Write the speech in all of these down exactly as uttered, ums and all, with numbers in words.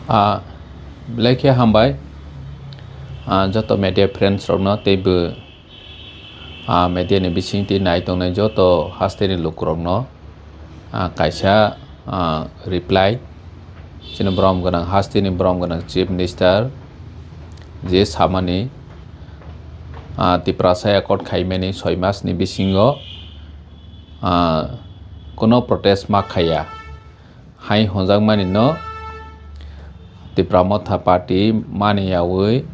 Ah, belai khe hambai, ah, joto media friends rokno teibo, ah, media ni bisingtwi nai tongnai joto hasteni lukurokno, ah, kaisa, ah, reply chini borom gwnang, hasteni borom gwnang Chief Minister je samani, ah, Tiprasa accord khaimani soi mas ni bisingo, ah, kono protest ma khaiya. Hai hwnjakmani no Tipra Motha Party mani yaui,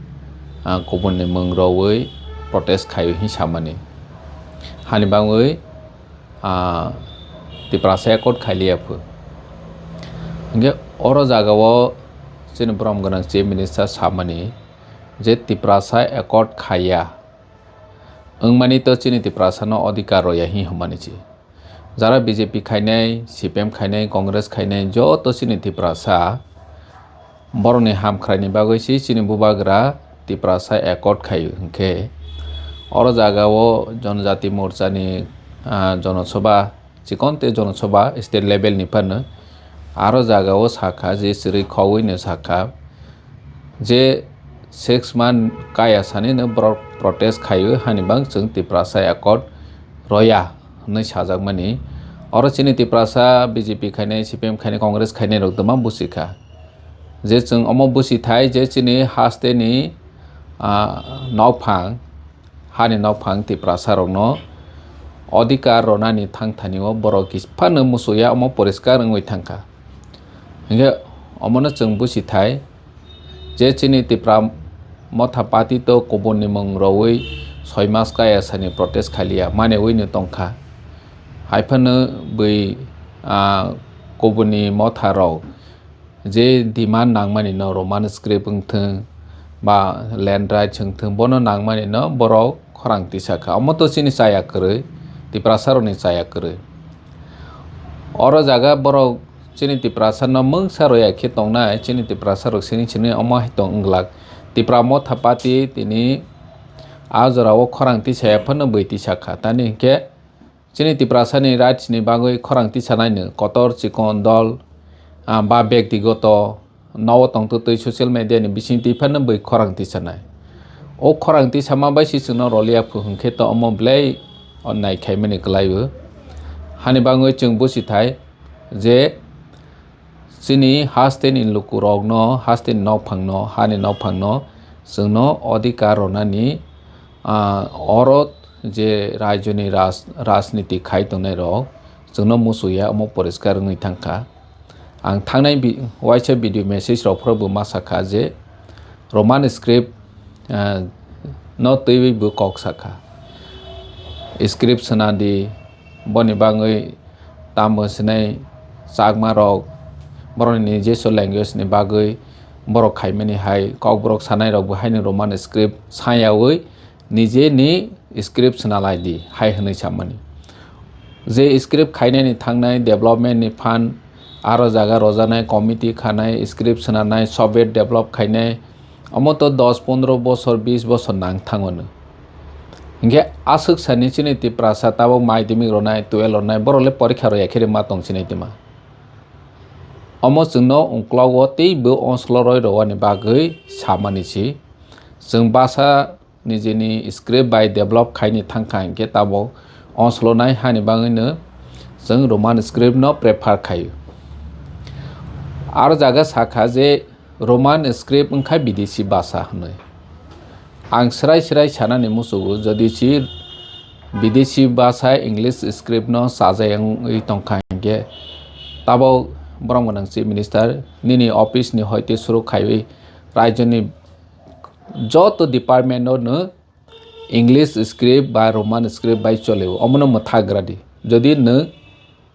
ah, kubunni mwng roui protest khai hwnwi samani. Hani bagwi, ah, Tiprasa accord khailiya phu. Hingke oro jagao chini borom gwnang Chief Minister samani je Tiprasa accord khaiya wngmani to chini Tiprasa no odhikar roya hi hwnmani chi. Jara B J P khainai, C P M khainai, Congress khainai, joto chini Tiprasa borokni hamkhraini bagwi se chini bubagra Tiprasa accord khai hwnkhe, oro jagao Jonojati Morchani, ah, Jonosobha, chikon tei Jonosobha state level ni phano aro jagao sakha je chwrwi khogwino sakha, je six month kaya sanino borok protest khaio, hani bang chwng Tiprasa accord roya hwnwi sajakmani. Oro chini Tiprasa B J P khainai, C P M khainai, Congress khainai rok dwma busikha je chwng omo busithai je chini hasteni, ah, nokphang, hani nokphang Tiprasa rokno odhikar ronani thangthani o borok phano musuya omo poriskar wngwi thangkha. Hingke omono chwng busithai je chini Tipra Motha Party to kubunni mwng roui soi mas kaya sani protest khaliya manewino tongkha. Haiphano bui, ah, kubunni motha rok je demand nangmani no Roman script wngthwng ba land rights wngthwng bono nangmani no borok khorang tisa kha. Omo to chini chaya kwrwi, Tiprasa rokni chaya kwrwi. Oro jaga borok chini Tiprasa no mungsa roya khe tongnai, chini Tiprasa rok sini sini omo hai tong wng glak. Tipra Motha Party tini a jorao khorang tisaya phano bui tisa kha. Tani hinkhe chini Tiprasa ni rights ni bagwi khorang tisanai no kotor chikon dol, ah, ba bektigoto nogo tongtwtwi social media ni bisingtwi phano bui khorang tisanai. O khorang tisama bai se chwngno roliya phu hwnkhe to omo belai onnai khaimani kwlaibo. Hani bagwi chwng busithai je chini hasteni lukurokno, hasteni nokphangno, hani nokphangno chwngno odhikar ronani, ah, oro je rajyoni raj-, rajniti khai tongnairok chwngno musuya omo poriskar wngwi thangkha. Ang thangnai bi-, waisa video message rok phoro bo ma sakha je Roman script, ah, no twiwi bo kok sakha. Script swnadi, boni bagwi tamo sinai Chakma rok, borokni Nijeswa language ni bagwi borok khaimani hai Kokborok sanai rok bo haino Roman script sayawi nijeni script swnalai di hai hwnwi samani. Je script khainani thangnai development ni fund aro jaga rojanai committee khanai script swnanai software develop khainai omo to dos pondro bosor bis bosor nang thango no. Hinkhe aswk sani chini Tiprasa tabuk madhyamik ronai twelve ronai borok le porikha roya khe ma tong sinai tima. Omo chwngno ungklogo teibo onslo roi rwani bagwi samani si. Chwng basa nijini script bai develop khaini thangkha hinkhe tabuk onslonai hani bagwino chwng Roman script no prefer khaio. Aro jaga sakha je Roman script wngkha bidesi basa hwnwi. Ang srai srai sanani muchugo, jodi si bidesi basa English script no chajayangwi tongkha hinkhe tabuk borom gwnang chief minister nini office ni hoite suru khaiwi raijoni joto department no no English script ba Roman script bai choleo, omono mwthak gra di. Jodi nwng,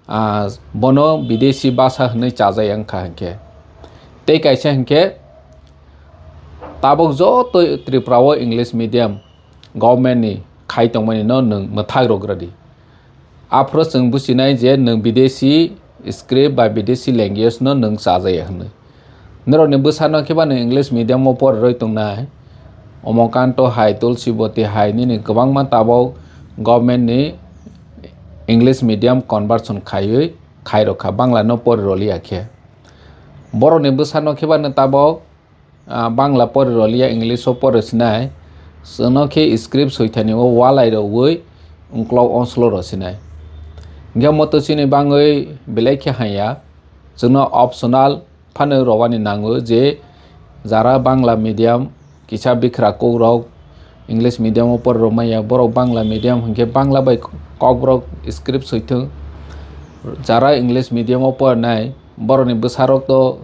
ah, bono bidesi basa hwnwi chajai wngkha hinkhe, tei kaisa hinkhe tabuk joto Tripura o English medium government ni khai tongmani no nwng mwthak rok gra di. Aphuru chwng buchinai je nwng bidesi script ba bidesi language no nwng chajaya hwnwi. Norokni bwsano khe ba nwng English medium o pori rwi tongnai. Omokanto hai, Tulsi Boti hai, nini kwbangma tabuk government ni English medium conversion khaiwi khairokha, Bangla no pori roliya khe. Borokni bwsano khe bano tabok, ah, Bangla pori roliya, English o pori sinai. Chwngno khe script soithani o walai rogwi uklok onslo ro sinai. Hingke omo to chini bangwi belai khe hanya. Chwngno optional phano rowani nango je jara Bangla medium kisa bikra kok rok English medium o pori rok maya, borok Bangla medium hinkhe Bangla bai kok rok script soithwng. Jara English medium o porinai borokni bwsarok to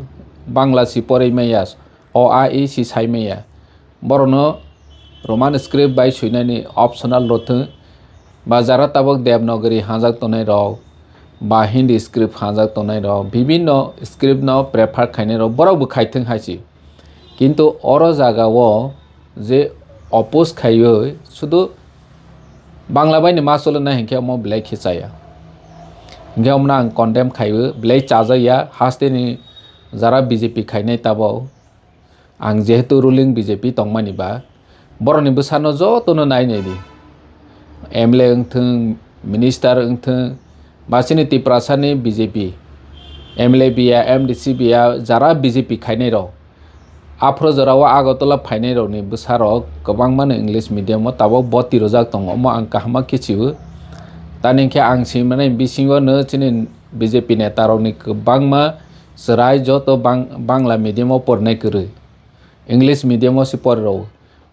Bangla si pori maya, o a e si sai maya. Borokno Roman script bai swinani optional rwthwng, ba jara tabok Devanagari hanjak tongnai rok, ba Hindi script hanjak tongnai rok, bibinno script no prefer khainai rok, borok bo khaithwng hai se. Kintu oro jaga o je oppose khaiwi sudu Bangla bai ni ma cholo na hinkhe omo belai khe chaya. Hinkhe omo no ang condemn khaiwi belai chajakya, haste ni jara B J P khainai tabok. Ang jehetu ruling B J P tongmani ba, borokni bwsano jotono nai nai di. M L A wngthwng, minister wngthwng, ba chini Tiprasani B J P, M L A biya, M D C biya, jara B J P khainai rok. Aphuru jorao Agartala phainai rokni bwsarok kwbangmano English medium o tabok boti rwjak tongo, omo ang kaham ma kichiwo. Tani khe ang swimani bisingo no chini B J P neta rokni kwbangma chwrai joto bang-, Bangla medium o porinai kwrwi, English medium o se pori rwo.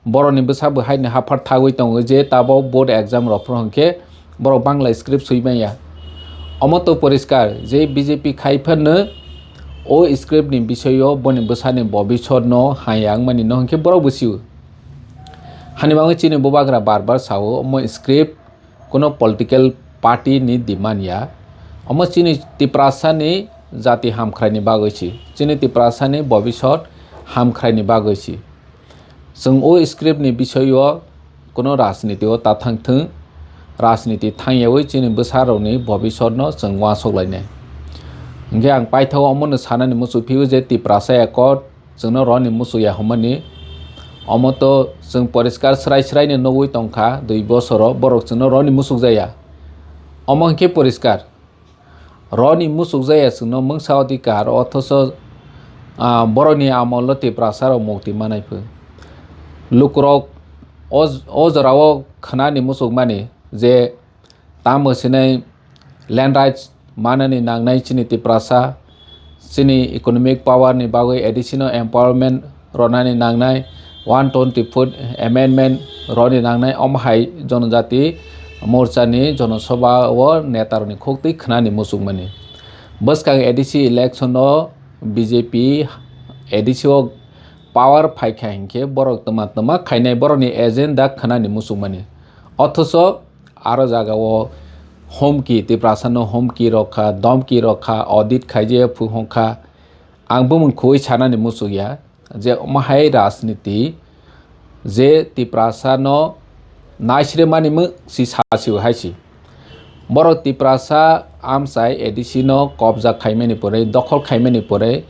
Borokni bwsa bo haino haphar thagwi tongo je tabok board exam rok phuru hinkhe borok Bangla script swi manya. Omo to poriskar je B J P khai phano o script ni bisoyo boni bwsani bobisot no haya wngmani no hinkhe borok bo sio. Hani bagwi chini bubagra bar bar sao omo script kuno political party ni demand ya. Omo chini Tiprasa ni jati hamkhrai ni bagwi si, chini Tiprasa ni bobisot hamkhrai ni bagwi si. Chwng o script ni bisoyo kuno rajniti o ta thang thwng, rajniti thang yawi chini bwsa rok ni bobisot no chwng uansuk lainai. Hinkhe ang paithago omo no sanani muchung phio je Tiprasa Accord chwngno roni muchung ya hwnmani. Omo to chwng poriskar srai srai no nugwi tongkha, dui bosoro borok chwngno roni muchung jaya. Omo hinkhe poriskar. Roni muchuk jaya chwngno mungsa odhikar, othocho, ah, borokni amolo Tiprasa rok mukti manai phu. Lukurok o, o jorao khwnani muchukmani je tamo sinai land rights manani nangnai chini Tiprasa, chini economic power ni bagwi A D C no empowerment rwnani nangnai, one twenty foot amendment rwni nangnai, omo hai Jonojati Morcha ni Jonosobha o neta rokni khuk twi khwnani muchungmani. Bwskang A D C election o B J P A D C o power phaikha hinkhe borok twma twma khainai borokni agenda khwnani muchungmani. Othocho aro jaga o homki, Tiprasa no homki rokha, domki rokha, audit khaijaya phu hongkha. Ang bumung khugwi sanani muchukya je omo hai rajniti je Tiprasa no naisremani mung si sasiu hai si. Borok Tiprasa amchai A D C no kobja khaimani pore, dokhol khaimani pore,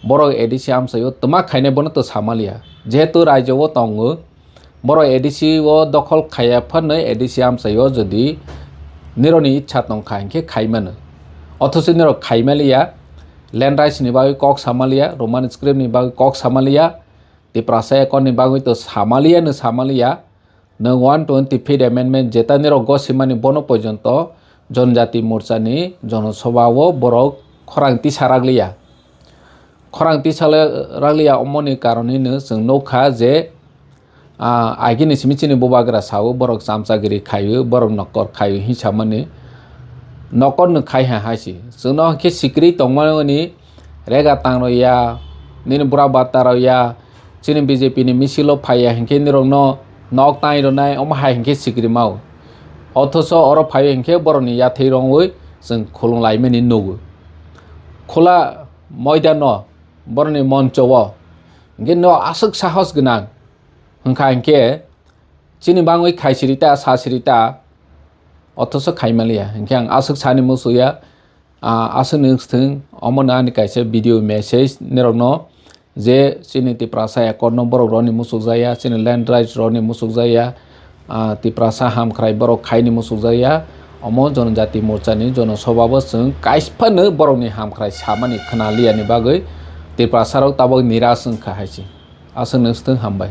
borok A D C amchai o twma khainai bono to samaliya. Jehetu raijo o tongo, borok A D C o dokhol khaiya phano A D C amchai o jodi nirokni ichha tongkha hinkhe khaimano. Othocho nirok khaimaliya, land rights ni bagwi kok samaliya, Roman script ni bagwi kok samaliya, Tiprasa Accord ni bagwi to samaliya no samaliya. Nwng one twenty fifth amendment jeta nirok gosimani bono porjonto Jonojati Morcha ni Jonosobha o borok khorang tisa rakliya. Khorang tisa le-, rakliya omoni karon hino chwng nukha je, ah, agini simi chini bubagra sao borok chamchagiri khaio, borok nokor khaio hinsamani nokor no khai ha hai si. Chwngno khe sikri tongmani rega tang rw ya, nini bura bata rw ya, chini B J P ni misil o phai ya hinkhe nirokno nok tai rwnai omo hai hinkhe sikri mao. Othocho oro phai hinkhe borokni yathai rongwi chwng khulung laimani nugo. Khula moida no borokni moncho o hinkhe no aswk sahos gwnang hwnkha hinkhe chini bangwi khai siri ta, sa siri ta, othocho khai maliya. Hinkhe ang aswk sani musuya, ah, aswk ni wngthwng, omo no ani kaisa video message nirokno je chini Tiprasa Accord no borok roni muchukjaya, chini land rights roni muchukjaya, ah, Tiprasa hamkhrai borok khaini muchukjaya, omo Jonojati Morcha ni Jonosobha bo chwng kaisa phano borokni hamkhrai samani khwnaliya ni bagwi Tiprasarok tabok niras wngkha hai se. Aswk nung swtwng hambai.